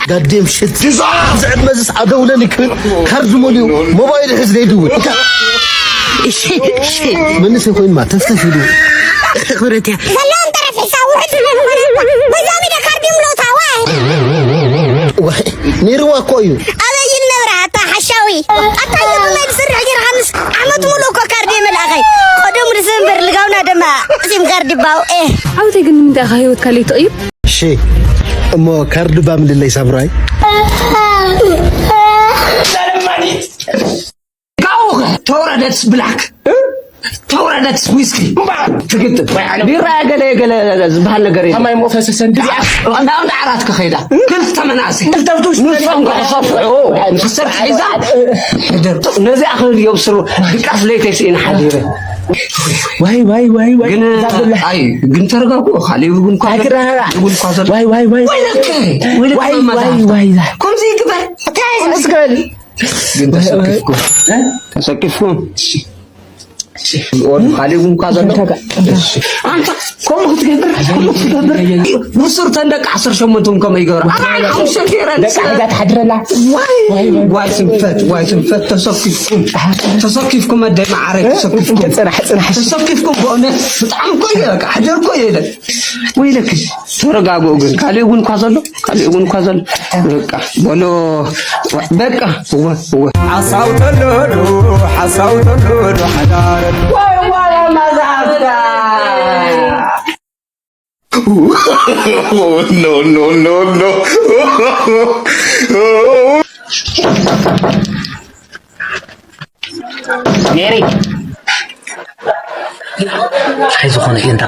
ጋዴም ሽት። እዚ ዕድመ ዝስ ኣደውለኒ ክብል ካርድ ሞልዩ ሞባይል ሕዝ ዘይድውል። እሺ፣ እሺ። መንእሰይ ኮይንማ ተፍተፍ ኢሉ። ክብረት እያ። ዘለዎም ጠረፍ ሒሳ ውሕድ ዝኾነ ዝኾነ በዛ ሚደ ካርድ ይምሎታ ዋይ። ዋይ፣ ነይርዋ እኮ እዩ። ኣበይ ይነብራ ኣታ ሓሻዊ? ኣታ የብመይ ትስርሕ ጌርካ ምስ ዓመት ሙሉ እኮ ካርድ የመልኣኸይ። ቀደሙ ዝንበር ልጋውና ደማ ሲም ካርድ ይባው። ኤ። ዓውተይ ግን ንምንታይ ኢኻ ህይወትካ ለይትቕይር? እሺ እሞ ካርድ ባምልለይ ሳምራይ። ካብኡ ተውረደት ብላክ፣ ተውረደት ዊስኪ ትግጥም። ቢራ ገለ ገለ ዝበሃል ነገር የለን። ከማይ ሞ ፈሰሰ እንዲ። እዚኣ ናብ ዓራት ክኸይዳ ክልተ መናእሰይ ክልተ ብቱሽ ንሶም ክሕሰፍዑ ክሰርሕ ሒዛ ሕደር። ነዚኣ ክብል የብስሩ ድቃስ ለይተይ ስኢን ሓዲረ። ዋይ ዋይ ዋይ ዋይ። ግን እዛ ብላ። ኣይ ግን ተረጋጉ። ካሊብ እውን እኳ ኣይክረጋጋ። እውን እኳ ዘሎ። ዋይ ዋይ ዋይ። ወይለከ፣ ወይለከ ዋይ መማዛ። ዋይ ዋይ። ከምዚ ይግበር። እንታይ እስከል። ግን ተሰኪፍኩም። እ? ተሰኪፍኩም። እሺ። እሺ። ወዲ ካሊብ እውን እኳ ዘሎ። እንታይ ጋር? እሺ። ኣንታ ከምኡ ክትገብር፣ ከምኡ ክትገብር። ብሱር ተን ደቂ ዓሰርተ ሸሞንተ እውን ከመይ ይገብራ? ኣባይ ሓሙሽተ ገይረ ደቂ ንስ-፣ ዓጋ ትሓድረላ። ዋይ፣ ዋይ፣ ዋይ። ዋይ ስንፈት፣ ዋይ ስንፈት። ተሰኪፍኩም። ተሰኪፍኩም ኣደይ መዓረይ፣ ተሰኪፍኩም። ጽናሕ፣ ጽናሕ። ተሰኪፍኩም ብእውነት ብጣዕሚ እኮ እየ፣ በቃ፣ ሕደር እኮ እየ ኢለ። ወይለክ፣ ተረጋግኡ ግን። ካሊእ እውን እኳ ዘሎ፣ ካሊእ እውን እኳ ዘሎ። በቃ፣ በሎ፣ በቃ፣ እወ፣ እወ። ሓሳው ተለሉ፣ ሓሳው ተለሉ፣ ሓዳር። ወይ፣ ወይ፣ መዛፍታ። No, no, no, no. ሜሪ። እንታይ ዝኾነ እዩ እንታ?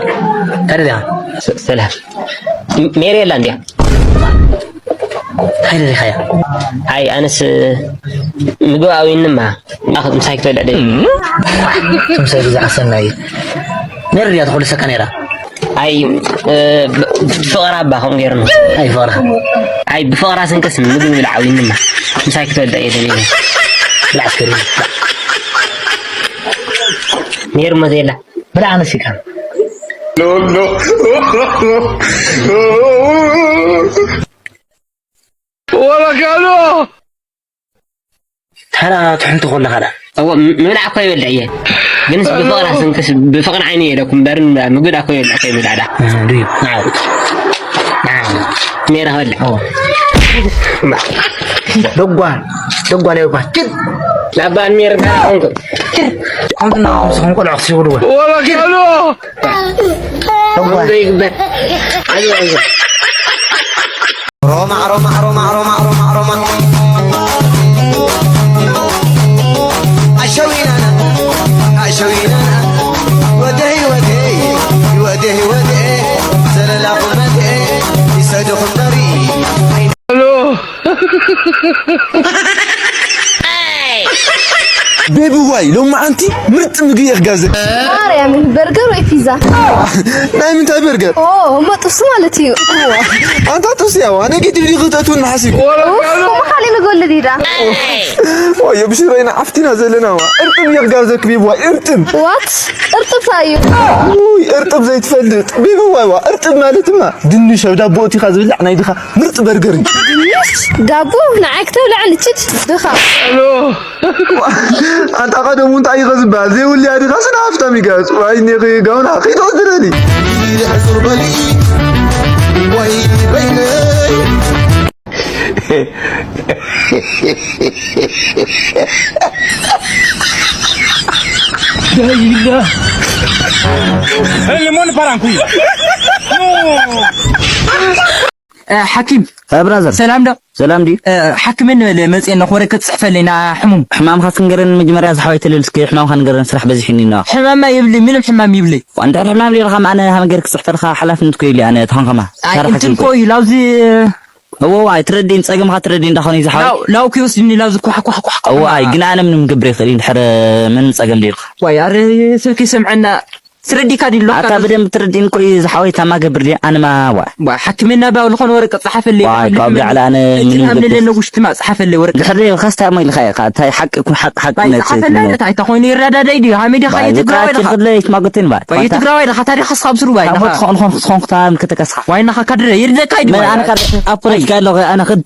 እንታይ ደኣ? ሰ-፣ ሰላም። ም-፣ ሜሪ የላ እንድያ? እንታይ ደሊኻያ? ኣይ፣ ኣነስ ምግቢ ኣውይንማ። ኣኽ-፣ ምሳይ ክትበልዕ ደሊ። ምሳይ ግዛዕ ሰናይ። ሜሪ ድያ ትኹልሰካ ነይራ? ኣይ፣ እ፣ ብ-፣ ብፍቕራ እባ ከምኡ ገይሩኒ። ኣይ፣ ፍቕራ። ኣይ፣ ብፍቕራ ስንቅስ ምግቢ ምብላዕ ኣውይንማ። ምሳይ ክትበልዕ እየ ደልየ። ብላዕ እስከ፣ ብላዕ። ሜሪ እሞ ዘየላ። ብላዕ ኣነስ ኢልካ። No, no. ወላ ካሎ። ሓራ ትሕንቶ ከለኻ ዳ። እዎ፣ ም-፣ ምብላዕ እኮ ይበልዕ እየ። ግንስ ብፍቕራ ስንክስ ብፍቕሪ ዓይኒ እየ ኢለኩም እምበር፣ ምግቢ ዳ እኮ ይበልዕ እኮ ይበልዕ ዳ። እ፣ ድዩ? ናዓ። ናዓ። ሜራ በልዕ። እዎ። ደጓ፣ ደጓ ናይ እኳ። ኪድ። ላባ ሜር ዳ ኾንኩ። ኪድ። ከምትና ዝኾን ቆልዑ ክስብሉ። ወላ ካሎ። ደጓ። ከምዚ ይግበር። ኣዩ፣ ኣዩ። ሮማዕ፣ ሮማዕ፣ ሮማዕ። ኣሸዊናና፣ ኣሸዊናና። ወደ ህይወቴ፣ ወደ ህይወቴ። ዘለላ ቁመቴ፣ ይሰድኹ እምበሪ። ቤቢ ዋይ፣ ሎማዓንቲ ምርጥ ምግቢ እየ ክጋብዘ። ማርያም፣ በርገር ወይ ፒዛ? ናይ ምንታይ በርገር? ኦ፣ እሞ ጥብሲ ማለት እዩ። ኣንታ ጥብሲ ያዋ፣ ኔጌቲቭ ዲኺ ክተእትውኒ ሓሲብኩ። ኡፍ፣ እሞ ካሊእ ንጎልድ ኢዳ። ወዮ፣ ብሽረይና ዓፍቲና ዘለናዋ። እርጥብ እየ ክጋብዘኪ ቤቢ ዋይ፣ እርጥብ። ዋት? እርጥብ ታይ እዩ? ውይ፣ እርጥብ ዘይትፈልጥ? ቤቢ ዋይ ዋ፣ እርጥብ ማለት ድማ ድንሽ ኣብ ዳቦ እቲኻ ዝብላዕ ናይ ድኻ ምርጥ በርገር እዩ። ድንሽ? ዳቦ? ንዓይ ክተብልዐኒ ችድ ድኻ። ኣንታ ቀደሙ እንታይ ኢኸ ዝበሃል? ዘይውልያ ድኻ ስነ ሃፍታም ይጋጽ። ዋይ፣ ኔኺ ጋውና፣ ኺድ ቕድረኒ። ዳይላ። እ፣ ሊሞን ፓራንኩ። እ፣ ሓኪም። እ፣ ብራዘር። ሰላም ዶ? ሰላም ድዩ? እ፣ ሓኪም እንበል መጽኤና፣ ወረ ክትጽሕፈለይ ና ሕሙም። ሕማምካ ክንገረኒ መጀመርያ ዝሓወይ ተለል እስኪ፣ ሕማምካ ንገረኒ፣ ስራሕ በዚሕኒ ና። ሕማማ የብለይ፣ ምንም ሕማም የብለይ። ዋንታ ሕማም ሌልካ፣ ኣነ ሃመገር ክጽሕፈልካ ሓላፍነት ኮ ኢሊ፣ ኣነ ተኾንከማ። ኣይ፣ ሳራ እንትን ሓኪም ኮ እዩ፣ ላውዚ እዎ፣ ኣይትረድእን፣ ጸገምካ ትረድእን እንዳኾነ እዩ ዝሓወይ። ላው፣ ላው ክይወስድኒ፣ ላው ዝኳሕ፣ ኳሕ፣ ኳሕ፣ ኳሕ። እዎ፣ ኣይ፣ ግን ኣነ ምንም ክገብር ይኽእል እዩ፣ እንድሕር ምንም ጸገም ደይልካ። ዋይ፣ ኣረ፣ ስልኪ ይሰምዐና። ስረዲካ ዲሎ ኣታ ብደንብ ትረዲን እኮ እዩ ዝሓወይ። ታማ ገብር ድያ ኣነማ ዋ ዋ ሓክሜና ባው ዝኾነ ወረቀት ጸሓፈለይ። ዋይ ካብ ላዕሊ ኣነ እቲ ምንም ኣምለለ ግብስ። ንጉሽቲ ማ ጸሓፈለይ ወረቀት። ድሕሪ ከስታ ሞ ኢልካ ኢኻ እንታይ ሓቂ ኩን ሓቂ ሓቂ ባይ ነጽ ጸሓፈለይ ኩን። እንታይ ተኾይኑ ይረዳዳይ ድዩ ሃሚዳ ባይ ኻየ ትግራዋይ ብቃ ዳኻ። ትኽለይ ማጎትን ባይ ባይ ትግራዋይ ዳኻ ታሪኽ ኻብ ስሩ ባይ ካብ ዳኻ። ትኾን ኾን ኾን ክታም ከተከስሓ። ዋይ ናኻ ካድረ ይርደካ ይድማ። ምን ኣነ ካብ ኣብ ፖለቲካ ኣለኹ ኣነ ክድ።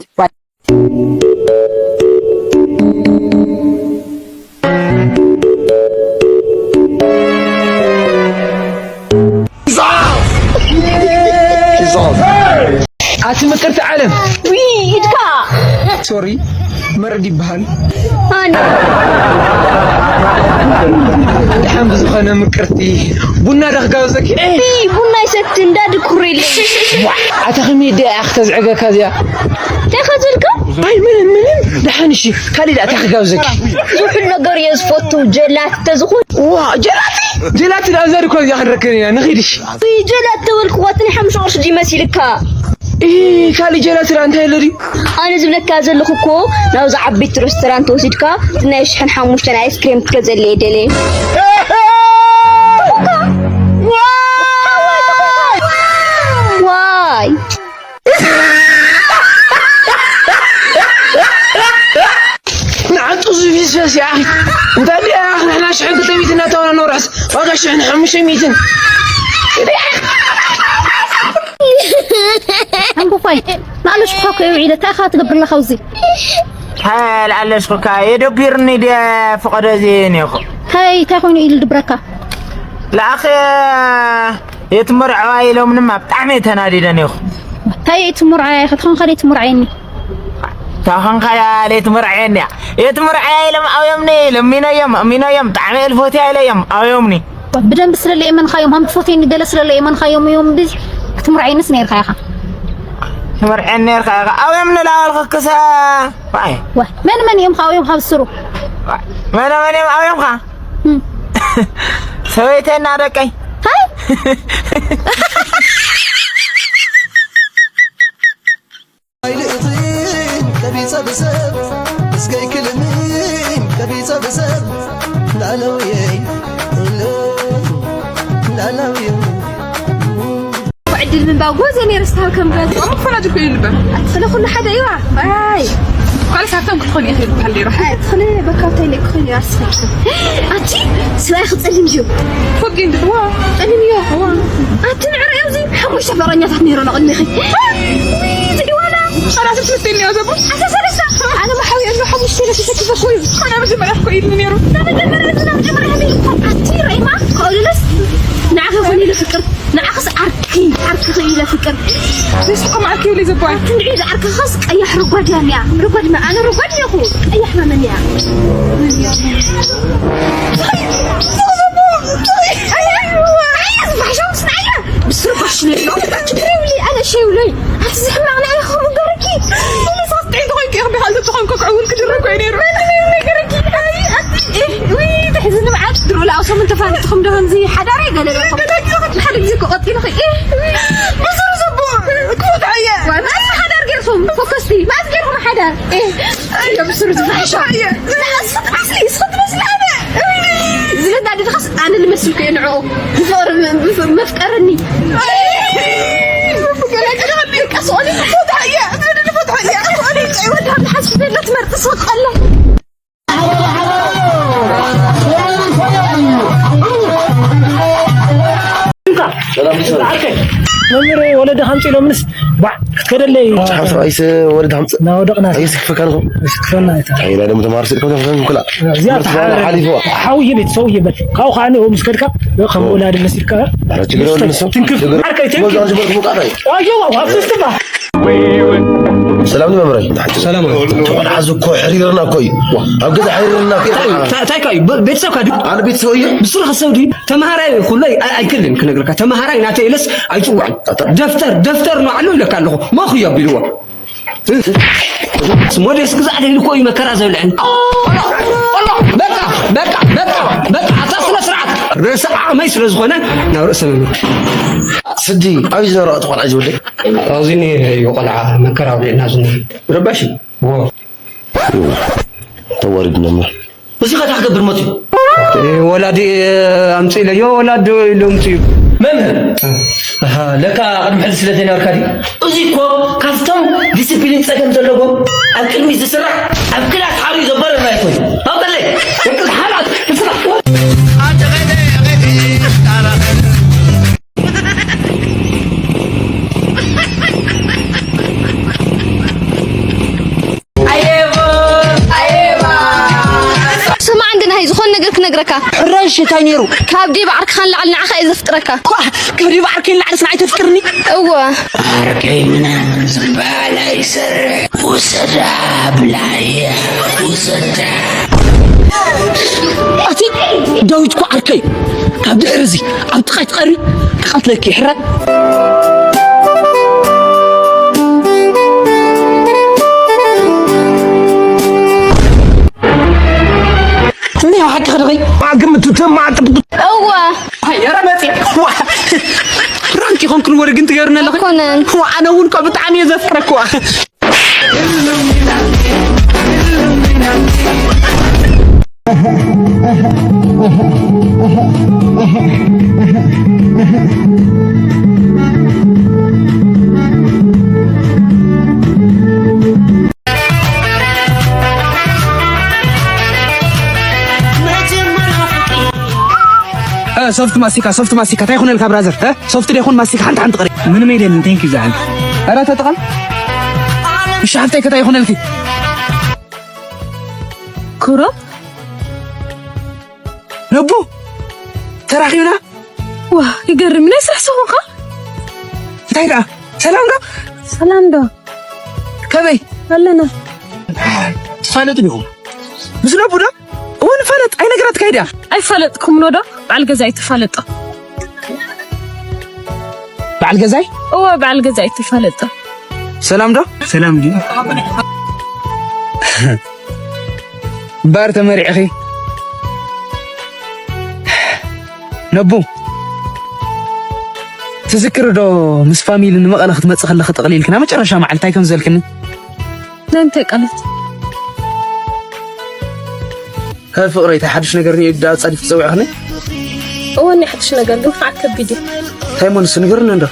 ኣቲ ምቅርቲ ዓለም ዊ ኢድካ ሶሪ መርድ ይበሃል። ኣነ ድሓን ብዝኾነ ምቅርቲ ቡና ዶ ክጋብዘኪ? ቡና ይሰቲ እንዳ ድኩር ኢለ። ኣታ ከመይ ደኣ እያ ክተዝዕገካ እዚኣ? እንታይ ከዝልካ? ኣይ ምንም ምንም። ደሓን እሺ፣ ካሊእ ደኣ እንታይ ክጋብዘኪ? ዝውሕድ ነገር እየ ዝፈቱ፣ ጀላቲ ተዝኹን። ዋ ጀላቲ ጀላቲ ደኣ እዛ ድኳን እዚኣ ክንረክብ ኢና፣ ንኺድ እሺ። ውይ ጀላቲ ተበልኩ፣ ዋት ናይ ሓሙሽተ ቅርሺ ድዩ መሲልካ? ኢ ካሊእ ጀላቲ ደኣ እንታይ ኣሎ ድዩ? ኣነ ዝብለካ ዘለኹ እኮ ናብዚ ዓበይቲ ሬስቶራንት ወሲድካ እቲ ናይ ሽሕን ሓሙሽተን ኣይስክሬም ክትገዘለይ ደልየ። ዋይ ንዓጡ ዝፊስፈስ ይኣኺ እንታይ ድኣ ንሕና ሽሕን ክልተ ሚእቲ እናተዋና ነውርሕስ ዋጋ ሽሕን ሓሙሽተ ሚእትን። ኣንጎፋይ ንኣለሽኩኻ እኮ እየ ውዒለ እንታይ ኢኻ ትገብር ኣለኻ ኣብዚ? እንታይ ኣልኣለሽኩካ የደቢርኒ ድየ ፍቐዶ እዚ እኒኹ። እንታይ እንታይ ኮይኑ ኢሉ ድብረካ? ለኣኸ የትመርዐዋ ኢሎምንማ ብጣዕሚ እየ ተናዲደ እኒኹ። እንታይ እየ ትምርዓያ ኢኻ? ተኾንካ ደይ ትምርዓየኒ? ተኾንካያ ለይትምርዓየኒ እያ። የትምርዓያ ኢሎም ኣውዮምኒ ለሚኖዮም እሚኖዮም ብጣዕሚ እየ ልፈትያ ኢለዮም ኣውዮምኒ። ብደንቢ ስለ ለየመንኻዮም ሃም ትፈትየኒ ገለ ስለ ለየመንኻዮም እዮም እምቢ ክትምርዓይንስ ነይርካ ኢኻ። ትምርዓየኒ ነይርካ ኢኻ ኣውዮምኒ ላበልኩክሰ ዋይ። ወ መን መን እዮም ካብኦም ካብ ስሩ? መነ መን እዮም ኣውዮምኻ? ሰበይተይ እና ደቀይ። ኣይልእኽን ቀቢጸ ብሰብ እስከይ ክልምን ቀቢጸ ብሰብ ላለውየይ ላለውየይ ዕድል ምንባው ጎዘ ነይረ ስታል ከም ገዝ ኣሞ ክፈላጅ እኮ ይልበ ኣትኽለ ኩሉ ሓደ እዩዋ ኣይ ካልስ ሃብታም ክትኾን ኢኺ ይልበሃል ነይሩ ኣትኽለ በካብታይ ለይ ክኾን እዩ ኣስፈ ኣቲ ስባይ ክጸልም እዩ ፎቂ እንድዋ ጸልም እዩ ኣቲ ንዕረ ኣብዚ ሓሙሽተ ፍቕረኛታት ነይሮና ቅድሚኺ ዝድዋላ ሰላሳ ትምስል እኒኦ ዘቦ ኣተ ሰለስተ ኣነ መሓዊ እኖ ሓሙሽተ ኢለ ተሰኪፈ ኮዩ ኣነ መጀመርያ እኮ ኢሉ ነይሩ መጀመርያ መጀመርያ ኣቲ ረይማ ከእሉለስ ንዓኺ ኾነ ኢለ ፍቅር ንዓኽስ ዓርኪ ዓርኪ ኸኢለ ፍቅር ንስኹም ዓርኪ ይብለይ ዘቦ ኣቲ ንዒ ዝዓርክኻስ ቀያሕ ርጓድ እያ እኒኣ ርጓድ መ ኣነ ርጓድ እኒኹ ቀያሕ መመን እያ ብስርባሽ ነሎ ችግር ይብሊ ኣነ ሸይብለይ ኣቲ ዝሕማቕ ናይ ኹም ገርኪ ጥዒ ተኾይንኪ ኢኽም ቢኻ እንተተኾንኩ ክዕውል ክድረግ እዩ ነይሩ ነገርኪ ኣይ ኣቲ ውይ ተሕዝኒ መዓት ድሮ ለኣሶም እንተፋልጥኹም ዶ ከምዚ ሓዳር የገለለኹም ሓደ ግዜ ክቐጢሉ ኽእል ብስሩ ዘቦ ክወድዓየ ሓዳር ጌርኩም ፈኮስቲ መዓት ጌርኩም ሓዳር ብስሩ ዝፈሓሻ ዝለዳ ድኻስ ኣነ ልመስልኩ እየ ንዕኡ ዝፈር መፍቀርኒ ትመርጥ ስቕ ኣላ መምህር ወለደ ከምፂ ኢሎምንስ ባዕ ክትከደለይ ሓፍራይስ ወለድ ሃምፅ ናወደቕና ኣይስክፈካ ንኹ ስክፈና ይታ ታይላ ደሞ ተማር ስልኮ ተፈተን ኩላ እዚኣ ሓሊፍዋ ሓውይ ቤት ሰውይ በል ካብኡ ከዓ ንኡ ምስ ከድካ ከም ወላዲ መሲልካ ችግር ወደ ንሱ ትንክፍ ዓርከይ ትንክፍ ሞዛን ዝበልኩ ሙቃት ኣይ ኣየዋ ዋብስስትባ ሰላም ንመምረይ ሰላም ተቆልዓ ዝኮ ሕሪርና እኮ እዩ ኣብ ገዛ ሕሪርና እኮ እዩ እንታይ ካዩ ቤተሰብካ ድዩ ኣነ ቤተሰብ እየ ብስሩ ከሰብ ድዩ ተምሃራይ ኩሎ ኣይክልን ክነግረካ ተምሃራይ ናተ ኢለስ ኣይፅውዕን ደፍተር ደፍተር ንባዕሉ ኢለካ ኣለኹ መኹ እዩ ኣቢልዎ ሞዴስ ግዛዕ ደይሉ እኮ እዩ መከራ ዘብልዕን በቃ በቃ በቃ በቃ ኣታ ስነ ስርዓት ርእሲ ዓቕመይ ስለ ዝኾነ ናብ ርእሰ መምህር ስዲ ኣበይ ዝነበረ እቲ ቆልዓ ዝውለይ ኣብዚ እዩ ቆልዓ መከራ ኣውሊዕና ዝኒ ረባሽ እዩ ተዋሪድ መምህር እዚ ኸታ ክገብር መፅዩ ወላዲ ኣምፅእ ኢለዮ፣ ወላዲ ኢሎም ምፅኡ። መምህር፣ ኣሃ፣ ለካ ቅድሚ ሕዚ ስለ ዘይነበርካ ድዩ? እዚ እኮ ካብቶም ዲስፕሊን ጸገም ዘለዎም ኣብ ቅድሚት ዝስራሕ ኣብ ክላስ ሓርዩ ዘባረርና ኣይኮን። ኣውጥለይ! ሓላት ስራሕ! ስማዕ እንደ ናሃይ ዝኾነ ነገር ክነግረካ። ሕራይ ሽታይ ነይሩ። ካብ ዲብ ዓርክኻ ንላዕሊ ንዓኻ እየ ዘፍቅረካ። ኳ፣ ካብ ዲብ ዓርከይ ንላዕሊ ስናይ ተፍቅርኒ? እወ። ዓርከይ ምናምን ዝበሃል ኣይሰርሕ። ውሰዳ ብላያ፣ ውሰዳ። ኣቲ ዳዊት እኮ ዓርከይ። ካብ ድሕሪ እዚ ኣብ ጥቓይ ትቐሪ ክቐትለኪ ሕራይ። እኒኦ ሓቂ ክድኺ ግምት ትማጥ እዋ። የረ መጽ ዋ። ፕራንክ ይኾንክን ወረ ግን ትገርነ ኣለኺ። ኣይኮነን። ዋ፣ ኣነ እውን እኮ ብጣዕሚ እየ ዘፍቅረክዋ። እ፣ ሶፍት ማስቲካ፣ ሶፍት ማስቲካ፣ እንታይ ይኹነልካ ብራዘር? እ? ሶፍት ዶ ይኹን ማስቲካ፣ ሓንቲ ሓንቲ ቅሪ። ምንም የለን፣ thank you ዝዓል። ኧረ ተጠቐም። እሺ ሓፍተይ፣ ከታይ ይኹነልኪ? ኩሮ? ነቡ፣ ተራኺብና? ዋ፣ ይገርም፣ ናይ ስራሕ ሰው ኾንካ? እንታይ ደኣ? ሰላም ዶ? ሰላም ዶ? ከመይ? ኣለና። ትፋለጡ ዲኹም? ምስ ነቡ ዶ? እወ፣ ንፋለጥ፣ ኣይነገራትካይ ድያ? ኣይፋለጥኩምኖ ዶ? በዓል ገዛይ ትፋለጦ። በዓል ገዛይ? እወ፣ በዓል ገዛይ ትፋለጦ። ሰላም ዶ? ሰላም ድዩ? እምበኣር ተመሪዕኺ? ነቡ፣ ትዝክሪ ዶ ምስ ፋሚሊ ንመቐለ ክትመጽእ ከለኺ ጠቕሊልኪ ናብ መጨረሻ መዓልቲ እንታይ ከም ዝበልክኒ? ናይ ምንታይ ቃላት? ሀ ፍቕረይ፣ እንታይ ሓድሽ ነገር እኒኦ? ዳ ኣጻዲፍኪ ጸዊዕኽኒ? እወ፣ ናይ ሓድሽ ነገር ግን ከዓ ከቢድ እዩ። እንታይ እሞ ንሱ ንገርኒ እንዶ።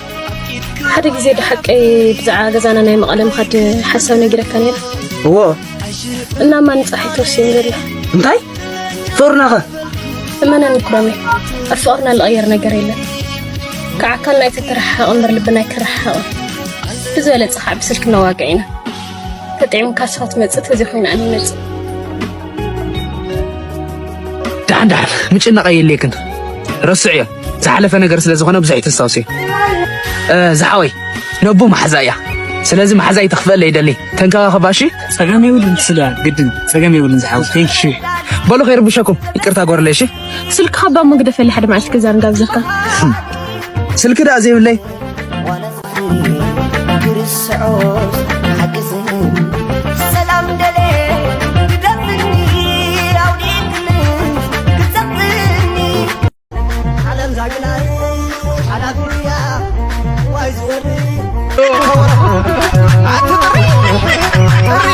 ሓደ ግዜ ዶ ሓቀይ ብዛዕባ ገዛና ናይ መቐለ ምኻድ ሓሳብ ነጊረካ ነይረ? እዎ። እናማ ንጻሕ ተወሲኑ ዘሎ። እንታይ? ፍቕርናኸ? እመነኒ ኩረመይ፣ ኣብ ፍቕርና ልቕየር ነገር የለን። ካብ ዓካልና ኣይተተረሓሓቕ እምበር ልብና ኣይከረሓሓቕን። ብዝበለጸ ከዓ ብስልኪ ነዋግዕ ኢና። ተጠዒምካ ንስኻ ትመጽእ፣ ተዘይኮይኑ ኣነ ይመጽእ። ደሓን ደሓን፣ ምጭናቕ ኣየድልየክን። ረስዕዮ። ዝሓለፈ ነገር ስለ ዝኾነ ብዙሕ ኣይተስታውስዮ። እ፣ ዝሓወይ፣ ነቡ መሓዛ እያ። ስለዚ መሓዛ ኣይተኽፍአለ ይደሊ። ተንከባኸባ፣ እሺ? ጸገም የብሉን፣ ስለ ግድን ጸገም የብሉን ዝሓወይ። Thank you። በሉ፣ ከይርብሸኩም ይቅርታ ጎርለይ፣ እሺ? ስልክኻ እባ እሞ ግደፈለይ፣ ሓደ መዓልቲ ገዛ ንጋብዘካ። ስልኪ ደኣ ዘይብለይ? ክርስዖስ ሓግዝኒ። ሰላም ደለ ግደፍኒ፣ ኣውዲእኒ፣ ግጸጽኒ። ዓለም ዛግላይ ሓላፍያ ዋይ ዝበሪ። ኣቲ ጥሪ፣ ጥሪ።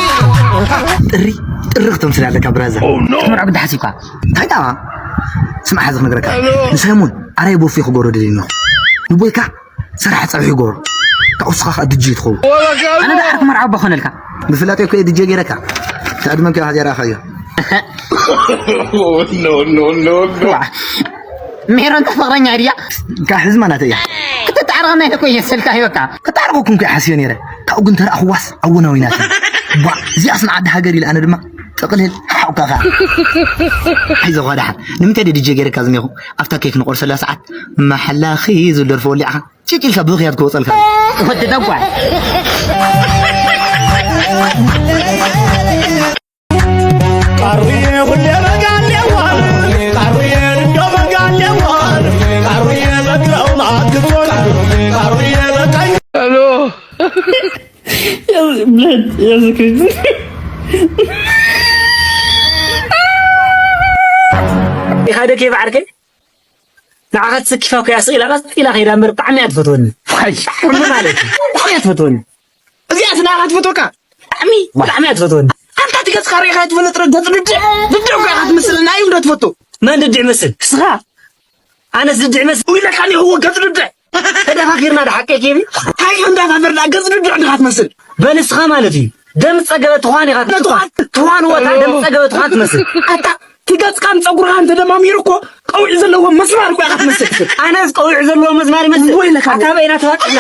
ጥሪ፣ ጥሪ ክትምስል ኣለካ ብራዛ። ክትምርዖ ግዲ ሓሲብካ። እንታይ ጣባ? ስምዓ፣ እዚ ክነግረካ። ንሰሙን ኣራይ ቦፌ ክገብሮ ደልየ ኣለኹ። ንቦይካ ሰራሕ ጸብሒ ይገብሮ። ካብኡ ንስኻ ከኣ ድጄ ትኸውን። ኣነ ደኣ ዓርኪ መርዓ እባ ኮነልካ። ብፍላጥ እኮ እየ ድጄ ገይረካ። እቲ ዕድመ እንከ ሃዚያ ረኣኻዮ። ኖ፣ ኖ፣ ኖ፣ ኖ። ዋ፣ ሜሮን እታ ፍቕረኛ ድያ? ካብ ሕዝማ ናተይ እያ። ክትተዓረቐና ኢለ እኮ እየ ስልካ ሂበካ። ክተዓረቐኩም እኮ እየ ሓስዮ ነይረ። ካብኡ ግን ተረኣኽዋስ ኣወናዊናት። ዋ፣ እዚኣስ ንዓዲ ሃገር ኢለ ኣነ ድማ ጥቕልል ሓውካኻ። ኣይዞኻ ደሓን። ንምንታይ ድየ ዲጄ ገይረካ ዝኔኹ? ኣብታ ኬክ ንቆርሰላ ሰዓት ማሕላኺ ዝብል ደርፊ ወሊዕኻ ጭጭ ኢልካ ብኽያት ክወጸልካ። ወዲ ደጓል። ቃሩዬ ሁሌ በጋ ኣለዋ፣ ቃሩዬ እንዶ በጋ ኣለዋ፣ ቃሩዬ በጋው ማክቶን፣ ቃሩዬ በቃኝ። Hello. Yes, blood. Yes, okay. ኢኻ ደኬ ባዕርከይ? ንዓኻ ትስኪፋ እኮ እያ ስቕ ኢላ ቀስ ኢላ ከይዳ እምበር ብጣዕሚ እያ ትፈትወኒ። ዋይ። ኩሉ ማለት እዩ። ብጣዕሚ እያ ትፈትወኒ። እዚኣስ ንዓኻ ትፈትወካ? ብጣዕሚ፣ ብጣዕሚ እያ ትፈትወኒ። ኣንታ እቲ ገጽካ ርኢኻ ኣይትፈልጥ ረ-፣ ገጽ ድደ-፣ ድደ እኮ ኢኻ ትመስለኒ። ኣዩ እንዶ ትፈቱ? መን ድድዕ መስል? እስኻ? ኣነስ ድድዕ መስል? ውይ፣ ለካ እኔ እኮ ገጽ ድድዕ። ተደፋፊርና ዶ ሓቀይ ኬቢ? እንታይ እንዳፋፈርና ገጽ ድድዕ እንዲኻ ትመስል? በል እስኻ ማለት እዩ። ደም ጸገበ ትዃን ኢኻ ትመስል። ትዃን፣ ትዃን ወታ ደም ጸገበ ትዃን ትመስል። ኣታ፣ እቲ ገጽካን ጸጉርኻን ተደማሚሩ እኮ ቀውዒ ዘለዎ መስማር እኮ ኢኻ ትመስል። ኣነስ ቀውዒ ዘለዎ መስማር ይመስል? ወይ ለካ። ኣታ በይና ተዋጥሕና።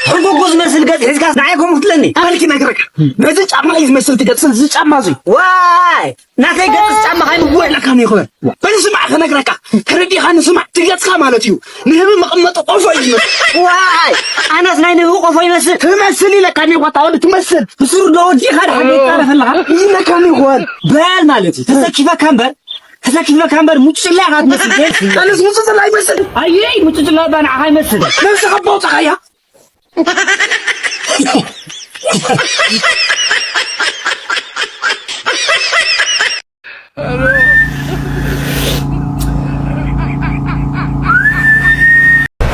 ሕጉጉ ዝመስል ገጽ ሒዝካ ንዓይ ከምኡ ክትለኒ? ኣበልኪ ነግረካ። ነዚ ጫማ እዩ ዝመስል እቲ ገጽ፣ እዚ ጫማ እዚ። ዋይ! ናተይ ገጽስ ጫማ ኸይኑ? ወይ ለካ ነው ይኽበል። በል ስማዕ ክነግረካ። ተረዲኻ ንስማዕ። እቲ ገጽካ ማለት እዩ። ንህቢ መቐመጢ ቆፎ እዩ ዝመስል። ዋይ! ኣነስ ናይ ንህቢ ቆፎ ይመስል? ትመስል ኢለካ እኔ ዋታ ወዲ ትመስል። ብስሩ ዶ ወዲኻ ድሓር ይጣረፈ ኣለኻ? ኢለካ እኔ ይኽበል። በል ማለት እዩ። ተሰኪፈካ እምበር፣ ተሰኪፈካ እምበር ሙጭጭላ ኢኻ ትመስል። ኣነስ ሙጭጭላ ይመስል? ኣየይ፣ ሙጭጭላ እባ ንዓኻ ይመስል። ነብስኻ ባውጣኻያ።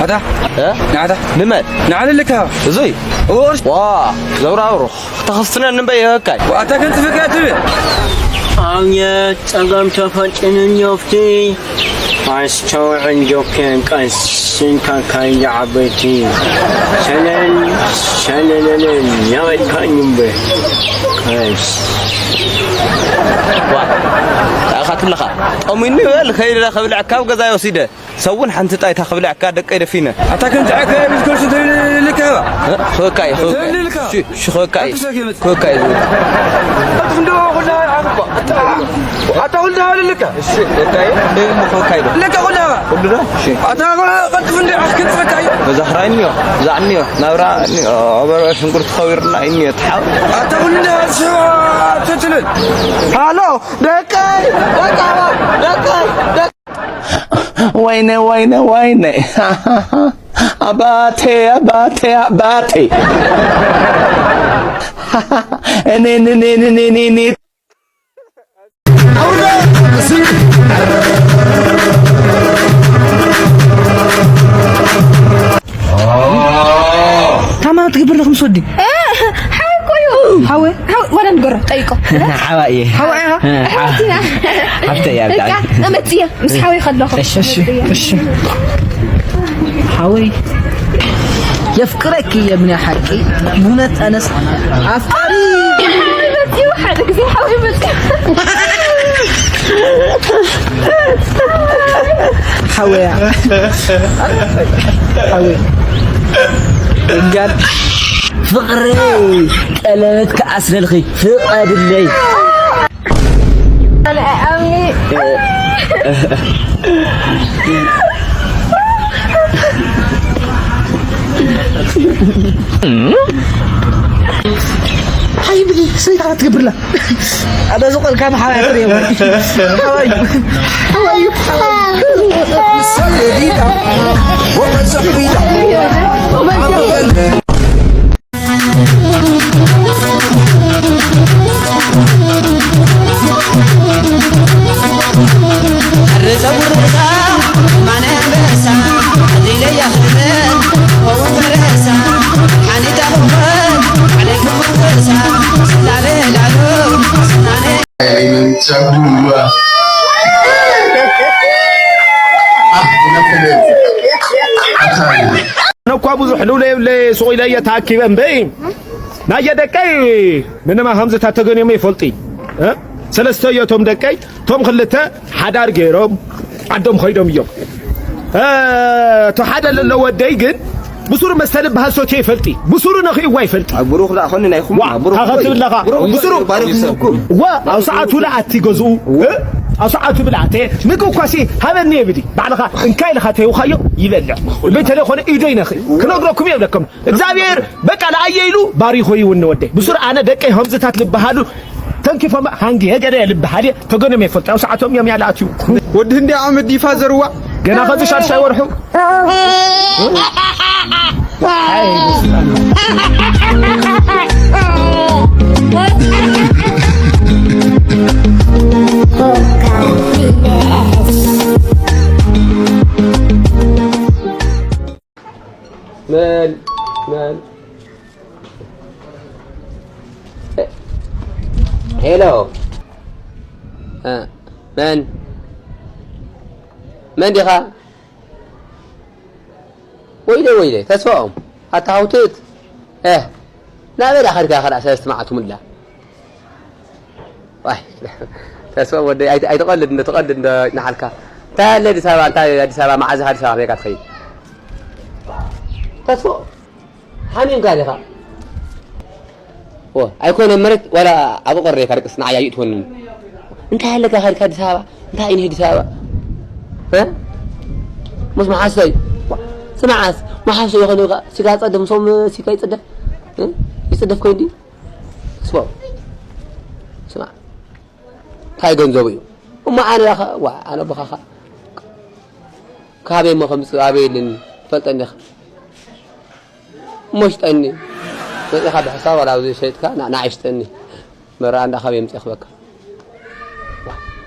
ኣታ እ? ንዓታ ንመን? ንዓለልካ እዙይ። ኦር ዋ ዘውራውሮ ክተኸስትነን እምበይ ይህካይ። ኣታ ከንጽፍካ ትብል። ኣብየ ጸገም ተፈጭንን ዮፍቲ። ኣስተውዕል ጆኬን ቀስ ኢልካ ካይንዲ ዓበይቲ ሸለል ሸለለለል ያበልካኝ እምበር ቀስ። ዋ፣ ታኻ ትብለኻ። ጠሙኒ በል፣ ከይደ ክብልዕ ካብ ገዛ ወሲደ። ሰውን ሓንቲ ጣይታ ክብልዕካ ደቀይ ደፊነ። ኣታ ከም ጫካ ምስ ከርሱ ትብልልካ። እ? ክበካ እዩ፣ ክበካ እዩ። ትብልልካ። ሺ፣ ሺ፣ ክበካ እዩ። ኣንተ ሰኪ መጽ- ክበካ እዩ ዝብል። ኣንተ እንዶ ኩላ ኣታ ኩላ ልልካ። እሺ፣ ወካይ፣ እንደውም ወካይ ነው። ለካ ኩላ። ሁሉ ነው? እሺ። ኣታ ቀልጥፍ እንደ ኣስክን ፈካይ። በዛ ኽራይ እንዮ፣ እዛ እንዮ፣ ናብራ እንዮ፣ ኣበረ ሽንኩርት ኸዊርና እንዮ፣ ተሓው። ኣታ ኩሉ እንደ ኣስዋ ትትልል። ሃሎ፣ ደቀይ፣ ደቀይ፣ ደቀይ፣ ደቀይ። ወይነ፣ ወይነ፣ ወይነ። ኣባቴ፣ ኣባቴ፣ ኣባቴ። እኔ፣ እኔ፣ እኔ፣ እኔ፣ እኔ፣ እኔ። ታማ ትገብር ለኹም ሶዲ። ሓወይ እኮ እዩ። ሓወይ? ሓወይ፣ ዋላ ንገሮ፣ ጠይቆ። ሓዋ እየ። ሓዋ እያ? እ፣ ኣሕዋት ኢና። ሓፍተ እያ ብጣዕሚ። በቃ፣ እመጽእ እየ፣ ምስ ሓወይ ከለኹ። እሺ፣ እሺ፣ እሺ። ሓወይ፣ የፍቅረኪ እየ፣ ምን ሓቂ፣ ብእውነት ኣነስ ኣፍቃሪ። መጽኡ፣ ሓደ ግዜ ሓወይ መጽኡ። ሓወያ። ሓወይ። እጋል ፍቕረይ፣ ቀለበት ክኣስረልኺ ፍቐድለይ። ሓይ ብሊ ሰይጣን ትገብርላ። ኣነ ዝቆልካ ንሓዋይ ትሪኦ። ሓዋይ። ሓዋይ። እኳ ብዙሕ ልውለ የብለ ሱቕ ኢለ እየ ተኣኪበ እምበይ ናየ ደቀይ ምንማ ከምዝታት ተገንዮም ይፈልጢ እ? ሰለስተ እዮም ደቀይ ቶም ክልተ ሓዳር ገይሮም ዓዶም ኸይዶም እዮም። እ፣ እቶ ሓደ ለሎ ወደይ ግን ብሱሩ መስተ ልበሃል ሰትዮ ይፈልጢ። ብሱሩ ነኺእዋ ይፈልጢ። ኣብ ብሩኽ ደኣ ኾኒ ናይኹም ዋ፣ ብሩኽ ታኸ ኾይ። ትብለኻ። ብሩኽ ብሱሩ ባሪኽ ምኩም። ዋ፣ ኣብ ሰዓቱ ለኣቲ ገዝኡ። እ? ኣብ ሰዓቱ ብልዓተ ምግቢ እኳሲ ሃበኒ የብሊ። ባዕልኻ እንካይ ኢልኻ ተይውኻዮ ይበልዕ። በተለይ ኾነ ኢዶ ይነኺ። ክነግረኩም የብለኩም። እግዚኣብሔር በቃ ለኣየ ኢሉ ባሪኾ ይውን ወደይ። ብሱር ኣነ ደቀይ ሆምዝታት ልበሃሉ ተንኪፎም ሃንጊ ሄገደ ልበሃል እየ። ተገኖም የፈልጥ። ኣብ ሰዓቶም እዮም ያለኣትዩ። ወዲ ህንዲ ዓመት ዲፋ ዘርዋ። ገና ኸዚ ሻድሻይ ወርሑ። መን መን ሄሎ እ፣ መን መን ዲኻ? ወይለ ወይለ ተስፋኦም ኣታ ሃውትት። እ ናበይ ዳ ኸድካ ኸዳ ሰለስተ መዓልቲ ሙላ? ዋይ ተስፋ ወደይ ኣይት- ኣይትቐልድ እንዶ ትቐልድ እንዶ ይናሓልካ። እንታይ ኣለ ኣዲስ ኣበባ እንታይ ኣዲስ ኣበባ መዓዝ ኢኻ ኣዲስ ኣበባ መይካ ትኸይድ? ተስፋ ሓሚምካ ዲኻ? ዎ ኣይኮነ መረት ዋላ ኣብ ቆሬ ካርቅስ ንዓይ ኣይእትወንን። እንታይ ኣለካ ካድካ ኣዲስ ኣበባ እንታይ ኢንህ ኣዲስ ኣበባ? እ ምስ መሓሰይ ስማዓስ መሓሰይ ይኾን ኢኻ ሲጋ ጸደፍ ሶም ሲጋ ይጽደፍ እ ይጽደፍ ኮይንዲ ስማው ስማ እንታይ ገንዘቡ እዩ እሞ ኣነ ዋ ኣነ ብኻኻ ካበይ ሞ ከምጽእ ኣበይ የለን ፈልጠኒ ኢኻ እሞ ሽጠኒ መጺኻ ብሕሳብ ዋላ ኣብዚ ሸይጥካ ንዓይ ሽጠኒ መረኣ እንዳ ካበይ የምጽእ ክበካ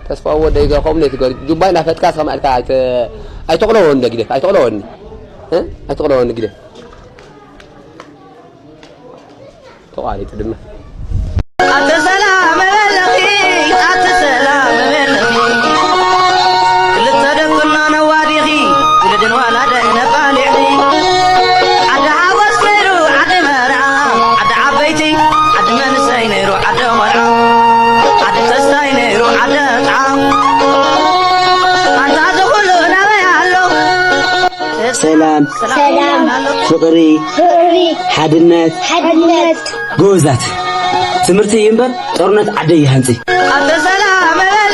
ተስፋ ወደይ ገርኾም ነቲ ገር ጁባይ ናፈጥካ ሰማዕልካ ኣይተ ኣይተቕለወኒ ግደፍ ኣይተቕለወኒ እ ኣይተቕለወኒ ግደፍ ተቋሪጡ ድማ ኣቲ ሰላም በለኺ ኣቲ ሰላም በለኺ ክልተ ደቅና ነዋዲኺ ውልድን ዋላደን ነባሊዕኺ ዓዲ ሓወስ ነይሩ ዓዲ መርዓ ዓዲ ዓበይቲ ዓዲ መንሰይ ነይሩ ዓዲ ቆልዓ ዓዲ ተስታይ ነይሩ ዓዲ ጣዓ ኣንታ ዝኹሉ ናበይ ኣሎ ሰላም፣ ሰላም፣ ፍቕሪ፣ ፍቕሪ፣ ሓድነት፣ ሓድነት፣ ጎበዛት። ትምህርቲ እዩ እምበር ጦርነት ዓደይ ይሃንፂ። ኣንተ ሰላም በል።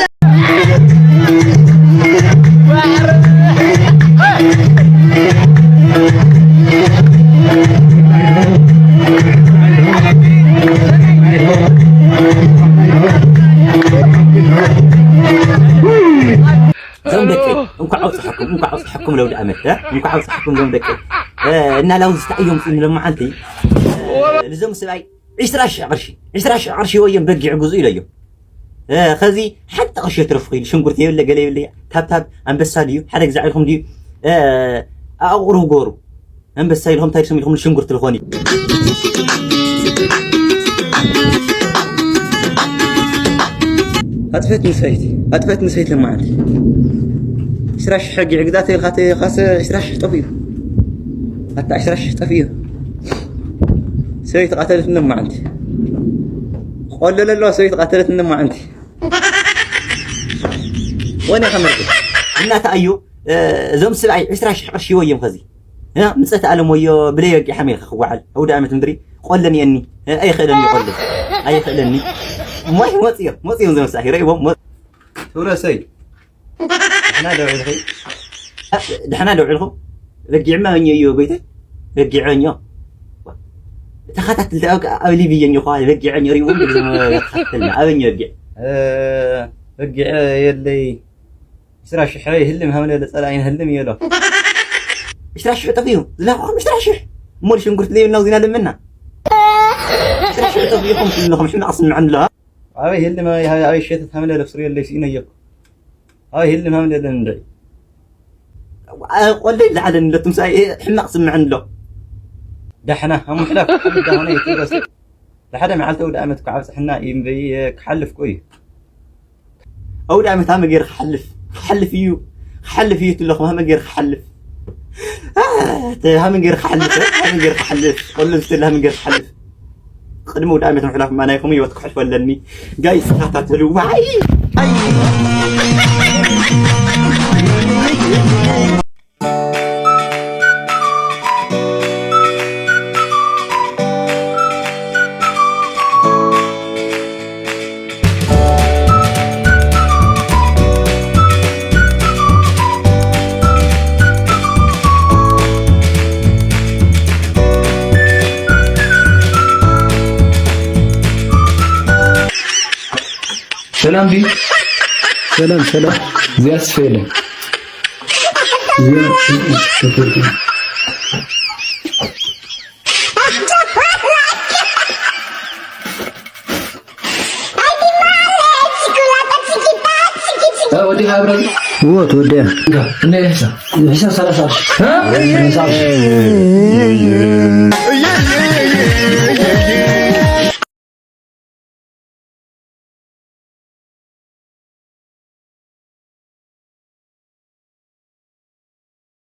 እዞም ደቂ እንኳዕ ኣውፅሐኩም እንኳዕ ኣውፅሐኩም ለውዲ ኣመት እንኳዕ ኣውፅሐኩም እዞም ደቂ እናላው ዝስተኣዮም ፂም ለመዓልቲ ንዞም ስብኣይ ዕስራ ሽሕ ቅርሺ ዕስራ ሽሕ ቅርሺ ወዮም በጊዕ ግዙ ኢለዮም ከዚ ሓንቲ ቅርሺ የትረፍኩ ኢሉ ሽንጉርቲ የብለ ገለ የብለ ታብታብ ኣንበሳ ድዩ ሓደ ግዛዕ ኢልኩም ድዩ ኣቕርቡ ገሩ ኣንበሳ ኢልኩም እንታይ ስም ኢልኩም ሽንጉርቲ ልኾን እዩ ኣጥፈት ንሰይቲ ኣጥፈት ንሰይቲ ለማዓንቲ ዕስራ ሽሕ ሕጊ ዕግዛተ ኢልካ ተኻሰ ዕስራ ሽሕ ጠፍኡ ኣታ ዕስራ ሽሕ ጠፍኡ ሰበይቲ ቃተለት እነ መዓልቲ ቆለለ ኣለዋ ሰበይቲ ቃተለት እነ መዓልቲ ወነ ከመልኩ እናታ እዩ እዞም ስብኣይ ዕስራ ሽሕ ቅርሺ ወዮም ከዚ ምፀት ኣለም ወዮ ብለይ በጊዕ ሓሚልካ ክወዓል ኣውደ ኣመት ምድሪ ቆለን የኒ ኣይኽእለኒ ቆለን ኣይኽእለኒ ሞይ መፅዮ መፅዮም ዘምሳሒ ረይቦም ሞት ትብረሰይ ድሕና ደው ኢልኺ ድሕና ደው ኢልኹም በጊዕማ ኣበኘ እዩ ጎይተ በጊዐ ኣበኘ ተኸታትል ኣብ ሊቭ እየኝ እኳ በጊዐ ኣበኘ ሪዎም ተኸታተልና ኣበኘ በጊዕ በጊዐ የለይ ዕስራ ሽሕ ይህልም ሃምለ ለጸላኢን ህልም እየሎ ዕስራ ሽሕ ጠፊኡ ዝላኹም ዕስራ ሽሕ እሞ ሽንኩርት ዘይብልና ውዚና ልምና ዕስራ ሽሕ ጠፊኡኹም ኩልኹም ሕማቕ ስምዐኒ ኣለዋ ኣበይ ህልም ኣበይ ሸተት ሃምለ ለብስሩ የለይ ስኢነ እየኩ ኣበይ ህልም ሃምለ ለንድዒ ቆልደይ ዝዓለኒ ለቱም ሰኣይ ሕማቕ ስምዐኒ ኣሎ ዳሕና ኣብ ምሕላፍ ዳሆነ ይትበስ ለሓደ መዓልቲ ወደ ኣመት ክዓብፅሕና እዩ እምበይ ክሓልፍ ኮ እዩ ኣውደ ዓመት ሃመ ገይር ክሓልፍ ክሓልፍ እዩ ክሓልፍ እዩ ትለኹም ሃመ ገይር ክሓልፍ ሃመ ገይር ክሓልፍ ሃመ ገይር ክሓልፍ ቆሎ ዝትል ሃመ ገይር ክሓልፍ ቅድሚ ኣውደ ዓመት ምሕላፍ ማ ናይኹም ህይወት ክሕልፎ ኣለኒ ጋይ ስታታተሉ ዋይ ሰላም ዲ ሰላም ሰላም እዚኣ ስፈየለ ወዲ ካብረ ወት ወዲያ እንደ ሕሳብ ሕሳብ ሰላሳ